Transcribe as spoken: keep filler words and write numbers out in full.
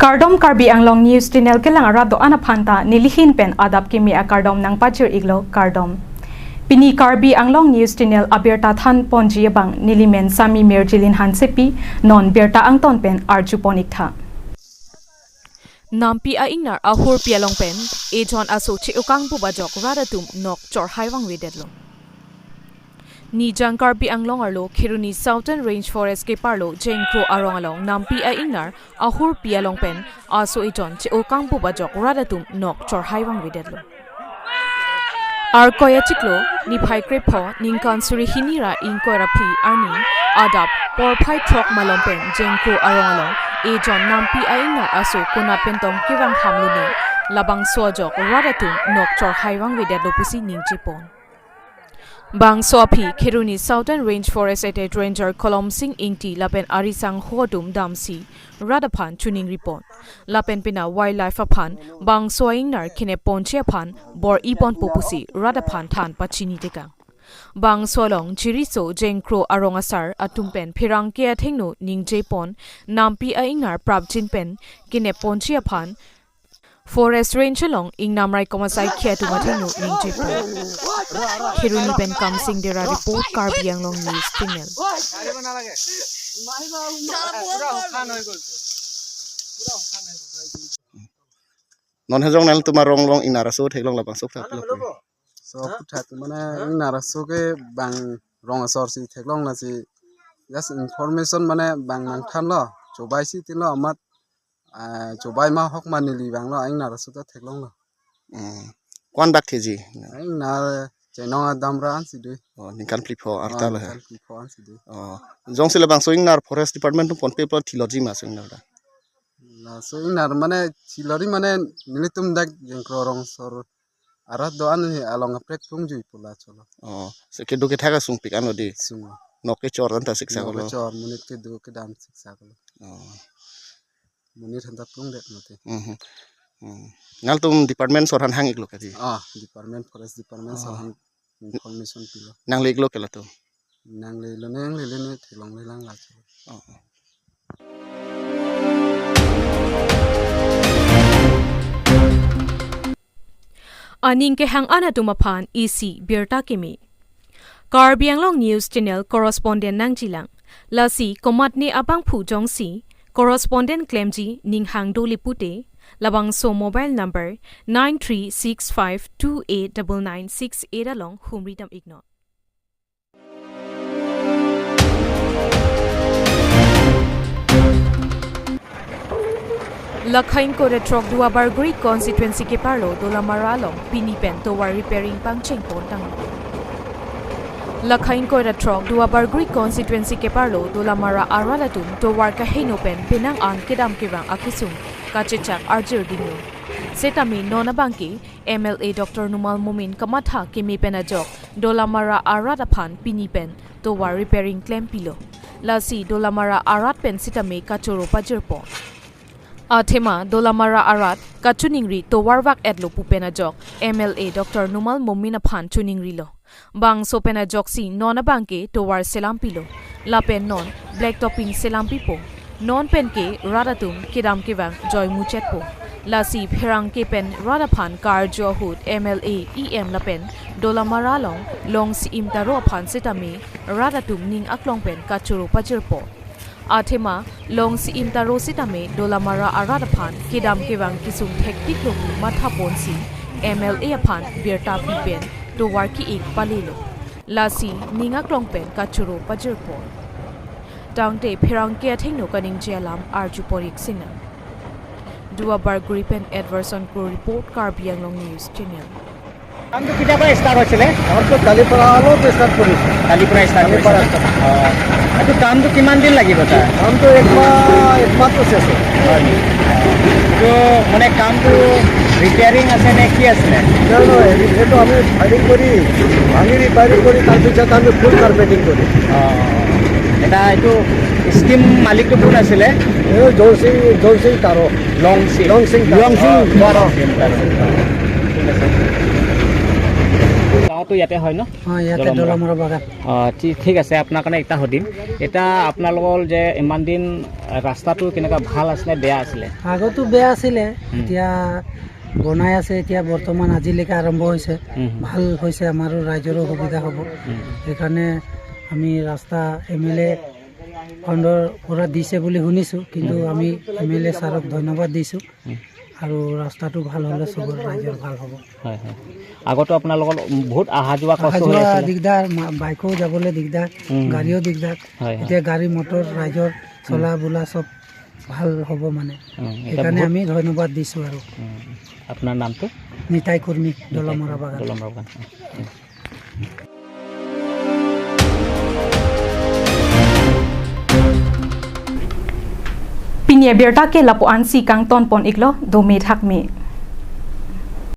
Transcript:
Kardom, Karbi Anglong News Channel kelang arat do-an aphan ta nelihin pen adap kimi akardom nangpajir iklo, kardom. Pini Karbi Anglong News Channel abirta thanponji abang nelimen Sami Mirjilin Hansepi, non birta angton pen arjupon iktha. Nampi a-ingnar ahurpi along pen ejon aso che-okangbup ajok rat atum nok chorhai vangvedetlo. Nijang Karbi Anglong arlo Kheroni Southern Range Forest keparlo Jengkro arong along nampi a-ingnar ahurpi along pen aso ejon che-okangbup ajok rat atum nok chorhai vangvedetlo. Arkoi achiklo, niphai krepho, ningkan suri hini ra ingkoi ra phli arni adap porphai throk malom pen Jengkro arong along ejon nampi a-ingnar aso konat pen tong kevang hamlone, labangso ajok rat atum nok chorhai vangvedetlo pusi ningjepon. Bangso aphi Kheroni Southern Range Forest Attack Ranger Kolomsing Ingti lapen arisangho atum damsi rat aphan chuningripon. Lapen pina wildlife aphan bangso a-ingnar kenepponji aphan bor-iponpo pusi rat aphan than pachinitekang. Bangso along jiriso Jengkro arong asar atum pen pherangke athengno ningjepon, nampi a-ingnar prapjin pen kenepponji aphan Forest Range along ingnam raikom asaikhei atum athengno ningjepon. Kheroni pen Kamsing Dera report, Karbi Anglong News Channel. Non hejong nangtum arong along ingnar aso theklong, labangso aphuthak pilo. So aphuthak mane ingnar aso ke bang rong asor si theklong, lasi just information mane bang nangthanlo, chobai si tinlo amat, ah, chobai ma hok ma neli vanglo, ingnar aso ta theklonglo. Hmm. Ko-an dak theji? Ingnar chenong adam ra ansi do. Oh, ningkan phlipho arta lo he. Ningkan phlipho ansi do. Oh. Jongsi labangso ingnar Forest Department atum ponpe pulo thiloji ma so ingnar ta? Laso ingnar mane thilori mane nelitum dak Jengkro arong asor arat do-an he along kaprek plungjui pu la cholo. Oh, so kedo kethak asungpik anlo di. Sung. Nok kechor anta siksa kolo. Nok kechor, monit kedo kedam siksa kolo. Oh. Monit anta plungdet mati. Mhm. Hmm. Nangtum department asor aphan hang iklo kadi? Ah, department, Forest Department asor aphan information pilo. Nangle iklo ke latum? Nanglelo, nanglelo ne theklonglelang la cholo. Oh. Aning kehang an atum aphan isi birta kimi. Karbi Anglong News Channel correspondent nangjilang. Lasi komatne abangphu jongsi correspondent klemji ning hang dole pute, labangso mobile number nine three six five two eight double nine six eight along humri dam iknon. Lakha ingkoi ra throk Duarbagori constituency keparlo Dolamara along pini pen tovar repairing pangcheng pontang. Lakha ingkoi ra throk Duarbagori constituency keparlo Dolamara arat atum tovar kaheno pen penang an kedam kevang akesung kachechak arjir dinglo. Setame non abangke M L A Doctor Numal Momin kamatha keme pen ajok Dolamara arat aphan pini pen tovar repairing klempilo. Lasi Dolamara arat pen sitame kachoro pajirpo. Athema Dolamara arat kachiningri tovar vak-etlo pu pen ajok M L A Doctor Numal Momin aphan chiningrilo. Bangso pen ajoksi non abangke tovar selampilo. Lapen non black topping selampipo. Non penke rat atum kedam kevang joimuchetpo. Lasi pherangke pen rat aphan karju ahut M L A, E M lapen Dolamara along Longsi Imtaro aphan sitame rat atum ning aklong pen kachoro pajirpo. Athema Longsi Imtaro sitame Dolamara arat aphan kedam kevang kesung thektiklo pu mathaponsi M L A aphan birta pi pen tovar ki-ik palelo. Lasi ning aklong pen kachoro pajirpo. Tangte pherangke athengno kaningje alam arjupon ik sinang. Duarbagori pen Edwardson Kro report, Karbi Anglong News Channel. কামটো কেতিয়াৰ পৰা ষ্টাৰ্ট হৈছিলে? কামটো কালিৰ পৰা অলপ ষ্টাৰ্ট কৰিছোঁ। কালিৰ পৰা ষ্টাৰ্ট কালিৰ পৰা কৰিছে? ষ্টাৰ্ট। অ। এইটো কামটো কিমান দিন লাগিব, ছাৰ? কামটো এক মাহ, এক মাহটো চেছ হ'ব। হয় নেকি? এইটো মানে কামটো ৰিপেয়াৰিং আছে নে কি আছিলে? নহয়, নহয়, এইটো আমি ফায়াৰিং কৰি, ভাঙি ৰিপেয়াৰিং কৰি, তাৰপিছত আমি ফুল কাৰ্পেটিং কৰিম। অ। এটা এইটো স্কিম মালিকটো কোন আছিলে? এই জয়সিং, জয়সিং তাৰো। লংচিং। লংচিং তাৰো। লংচিং অ, তাৰো। লংচিং তাৰো। ঠিক আছে। গাঁওতো ইয়াতে হয় ন? হয়, ইয়াতে দলমৰা। দলমৰা বাগান। অ, ঠি-, ঠিক আছে, আপোনাৰ কাৰণে এটা সুধিম। এতিয়া আপোনালোকৰ যে ইমান দিন, আ, ৰাস্তাটো কেনেকুৱা, ভাল আছিলে, বেয়া আছিলে? আগতো বেয়া আছিলে, উম। এতিয়া বনাই আছে, এতিয়া বৰ্তমান আজিলৈকে আৰম্ভ হৈছে। উম। ভাল হৈছে, আমাৰো ৰাইজৰো সুবিধা হ'ব। উম। সেইকাৰণে আমি ৰাস্তা এম এল এ ফাণ্ডৰ পৰা দিছে বুলি শুনিছোঁ, কিন্তু উম। আমি এম এল এ ছাৰক ধন্যবাদ দিছোঁ। উম। আৰু ৰাস্তাটো ভাল হ'লে চবৰ ৰাইজৰ ভাল হ'ব। হয়, হয়। আগতো আপোনালোকৰ বহুত অহা যোৱা অহা কষ্ট হৈ যোৱা আছিলে। দিগদাৰ, মা-, বাইকো যাবলৈ দিগদাৰ, উম। গাড়ীও দিগদাৰ। হয়, হয়। এতিয়া গাড়ী মটৰ ৰাইজৰ উম। চলা বুলা চব ভাল হ'ব মানে। উম, এতিয়া সেইকাৰণে বহুত আমি ধন্যবাদ দিছোঁ আৰু। উম, আপোনাৰ নামটো? নিতাই কুৰ্মী, নিতাই দলমৰা কুৰ্মী, বাগান। দলমৰা বাগান। উম। Pini abirta ke lapu-ansi kangton pon iklo, dome thakme.